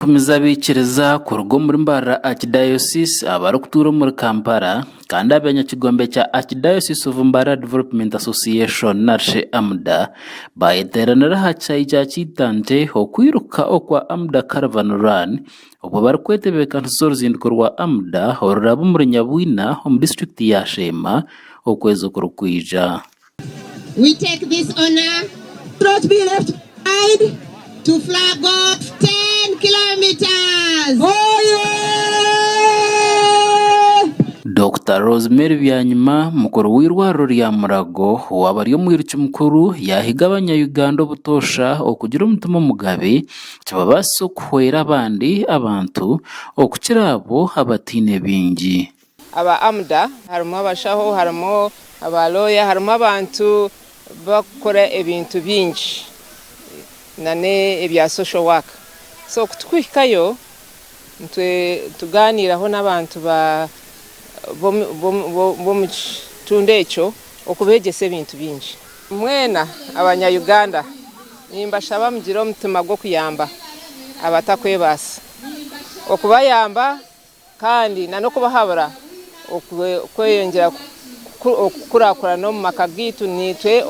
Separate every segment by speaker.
Speaker 1: Enkumi z'abaikiriza kuruga omuri Mbarara Archdiocese abarikutuura omuri Kampala kandi abanyakigombe kya Archdiocese of Mbarara Development Association narishi AMDA bayeteeranira aha kishaayi kya Kitante okwiruka okwa AMDA Caravan Run obwo barikwetebeekanisiza oruzinduko rwa AMDA oruraabe omuri Nyabwina omu disiturikiti ya Sheema okwezi okurikwija.
Speaker 2: We take this honour
Speaker 3: Not be left behind.
Speaker 2: to flag off 10 kilometres.
Speaker 3: Oh yeah!
Speaker 1: Dokita Rosemary Byanyima, mukuru w'eirwariro rya Murago owaaba ari omwiruki mukuru yaahiga abanya-Uganda obutoosha okugira omutima omugabi kibabaasise okuhwera abandi abantu okukira abo abataine bingi.
Speaker 4: Aba AMDA harimu abashaho, harimu aba looya, harimu abantu barikukora ebintu bingi n'ebya social work. So ku turikuhikayo nitugaaniiraho n'abantu b'omu kitundu ekyo okubeegyesa ebintu bingi. Mwena abanya Uganda nimbashaba mugire omutima gw'okuyamba abatakwebaasa, okubayamba kandi na n'okubahabura okweyongyera okukurakurana omu maka gaitu naitwe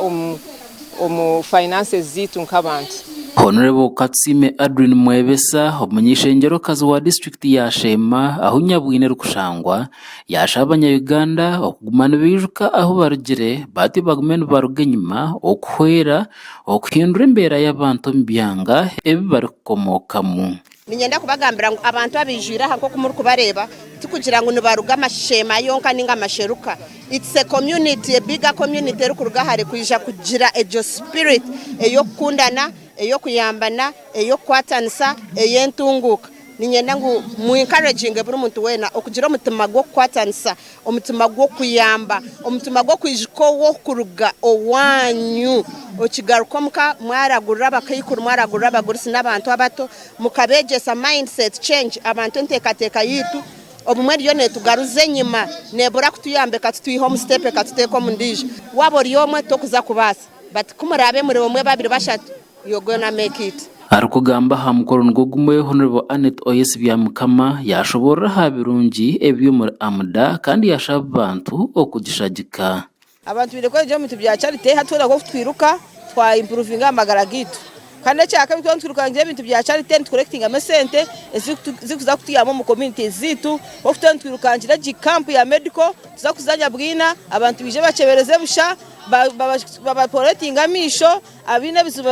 Speaker 4: omu finances zaitu nk'abantu.
Speaker 1: Honourable Katsiime Adrine Mwebesa, omuny'eishengyerokazi wa disiturikiti ya Sheema ahu Nyabwine erikushangwa, yaashaba abanya-Uganda okuguma nibaijuka ahu barugire batyo bagume nibaruga enyima okuhwera okuhindura embeera y'abantu omu byanga ebi barikukomookamu.
Speaker 5: Niinyenda kubagambira ngu abantu abaijwire aha nk'oku murikubareeba, tikugira ngu nibaruga Masheema yonka nainga Masheruka. It's a community, a bigger community erikuruga hare kwija kugira egyo spirit ey'okukundana, ey'okuyambana, ey'okukwatanisa, ey'entunguuka. Niinyenda ngu mu encouraginge buri muntu weena okugira omutima gw'okukwatanisa, omutima gw'okuyamba, omutima gw'okwijuka ow'okuruga owaanyu okigaruka omuka mwaragurira abakaikuru, mwaragurira abagurusi n'abantu abato mukabeegyesa mindset change abantu enteekateeka yaitu obumwe eriyo neetugaruza enyima neebura kutuyamba ekatutwiha omu step ekatuteeka omu ndiijo. Waaba ori omwe tokuza kubaasa but ku muraabe muri omwe, babiri, bashatu You're gonna make it.
Speaker 1: Arikugamba aha mukoro nigwo gumwe, Hon. Annet Oyesi Byamukama yaashoboorora aha birungi ebiri omuri AMDA kandi yaashaba abantu okugishagika.
Speaker 6: Abantu baine kwegyera omu bintu bya charity hati twena nk'oku twiruka twa impuruvinga aha magara gaitu kandi ekyakabiri twena nitwirukangira ebintu bya charity nitukorekitingamu esente ezirikuza kutuyamba omu communities zaitu nk'oku twena nitwirukangira egi camp ya medical tuza kuza Nyabwina abantu baije bakyebereze busha babaporetinge amaisho. Abaine ebizibu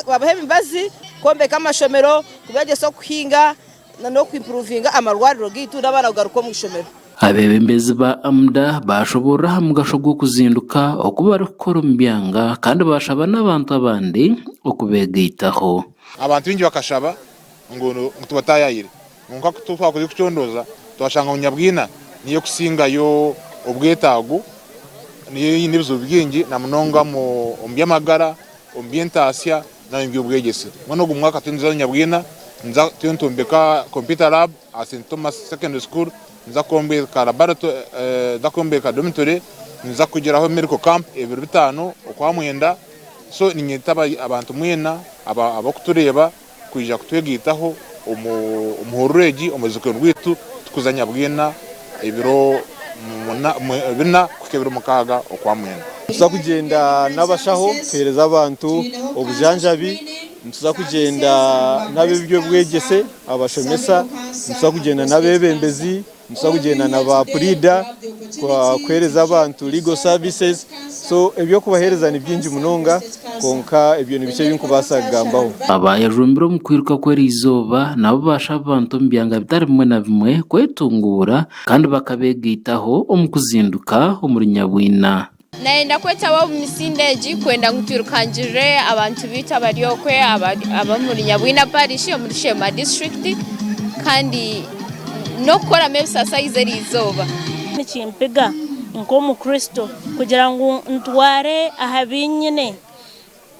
Speaker 6: babahe emibazi, kwombeka amashomero, kubeegyesa okuhinga n'okwimpuruvinga amarwariro gaitu n'abaana kugaruka omu ishomero.
Speaker 1: Abeebembezi ba AMDA baashoboorora aha mugasho gw'okuzinduka oku barikukora omu byanga kandi baashaba n'abantu abandi okubeegaitaho.
Speaker 7: Abantu baingi bakashaba ngu tubataayaayire, kwonka ku twakozire kucondooza twashanga ngu Nyabwina niyo erikusingayo obwetaago, niyo eine ebizibu bingi na munonga omu by'amagara, omu by'entaasya n'omu by'obwegyese. Mbwenu ogu mwaka turiyo nituza Nyabwina, turiyo nitwombeka computer lab aha St Thomas Secondary School, nituza kwombeka laboratory, nituza kwombeka dormitory, nituza kugiraho medical camp ebiro bitaano okwamwenda. So niinyeta abantu mwena abarikutureeba kwija kutwegaitaho omu muhururu egi omu ruziikano rwaitu tukuza Nyabwina ebiro bina kuhika ebiro mukaaga Okwamwenda.
Speaker 8: Nituza kugyenda n'abashaho kuheereza abantu obujanjabi, nituza kugyenda n'ab'eby'obwegyese abashomesa, nituza kugyenda n'abeebembezi. Nituza kugyenda na ba puriida kuheereza abantu legal services so eby'okubaheereza ni bingi munonga kwonka ebyo ni bikye ebi ndikubaasa kugambaho.
Speaker 1: Abayejumbire omu kwiruka kw'eriizooba nabo baashaba abantu omu byanga bitari bimwe na bimwe kwetunguura kandi bakabeegaitaho omu kuzinduka omuri Nyabwina.
Speaker 9: Nayenda kwetaba omu misinde egi kwenda ngu twirukangirire abantu baitu abari okwe ab'omuri Nyabwina Parish omuri Sheema disiturikiti kandi n'okukoramu ebisasayizi eriizooba.
Speaker 10: Nikimpiga nk'Omukristo kugira ngu ntware aha bi nyine.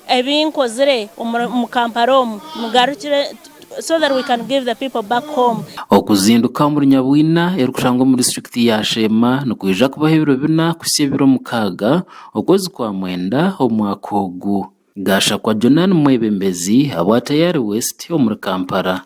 Speaker 10: Ebi nkozire omu Kampala omu mugarukire so that we can give the people back home.
Speaker 1: Okuzinduka omuri Nyabwina erikushangwa omu disiturikiti ya Sheema nikwija kubaho ebiro bina kuhitsya ebiro mukaaga okwezi kwa mwenda omwaka ogu. Gashakwa Jonan Mwebembezi ahabwa Tayari West omuri Kampala.